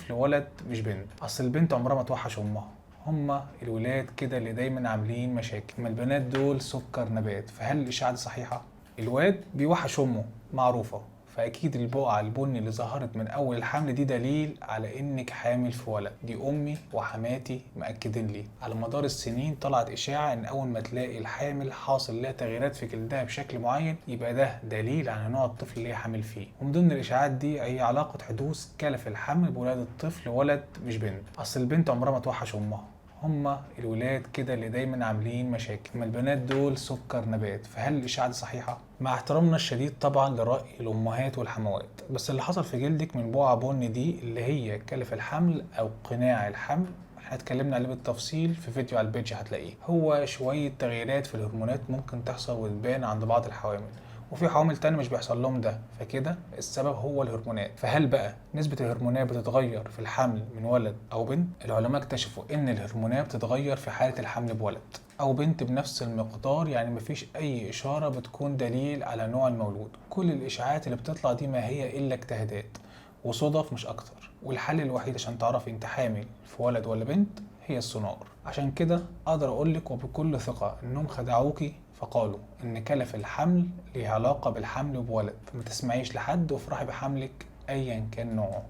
طفل ولد مش بنت. اصل البنت عمرها ما توحش امها، هما الولاد كده اللي دايما عاملين مشاكل، اما البنات دول سكر نبات. فهل الاشاعة دي صحيحه؟ الواد بيوحش امه معروفة، فاكيد البقعة البني اللي ظهرت من اول الحمل دي دليل على انك حامل في ولد. دي امي وحماتي مأكدين لي. على مدار السنين طلعت اشاعة ان اول ما تلاقي الحامل حاصل لها تغييرات في جلدها بشكل معين يبقى ده دليل على نوع الطفل اللي هي حامل فيه. ومن ضمن الاشاعات دي هي علاقة حدوث كلف الحمل بولاده الطفل ولد مش بنت. اصل البنت عمرها ما توحش امها، هما الولاد كده اللي دايما عاملين مشاكل، اما البنات دول سكر نبات. فهل الاشاعة دي صحيحه؟ مع احترامنا الشديد طبعا لراي الامهات والحموات، بس اللي حصل في جلدك من بقعة بني دي اللي هي كلف الحمل او قناع الحمل، احنا اتكلمنا عليه بالتفصيل في فيديو على ال page هتلاقيه. هو شوية تغييرات في الهرمونات ممكن تحصل وتبان عند بعض الحوامل، وفي حوامل تانية مش بيحصل لهم ده، فكده السبب هو الهرمونات. فهل بقى نسبة الهرمونات بتتغير في الحمل من ولد أو بنت؟ العلماء اكتشفوا إن الهرمونات بتتغير في حالة الحمل بولد أو بنت بنفس المقدار، يعني مفيش أي إشارة بتكون دليل على نوع المولود. كل الإشاعات اللي بتطلع دي ما هي إلا اجتهادات وصدف مش أكتر، والحل الوحيد عشان تعرفي انت حامل في ولد ولا بنت هي السونار. عشان كده أقدر أقولك وبكل ثقة إنهم خدعوكي فقالوا إن كلف الحمل ليه علاقة بالحمل بولد، فما تسمعيش لحد وافرحي بحملك أيا كان نوعه.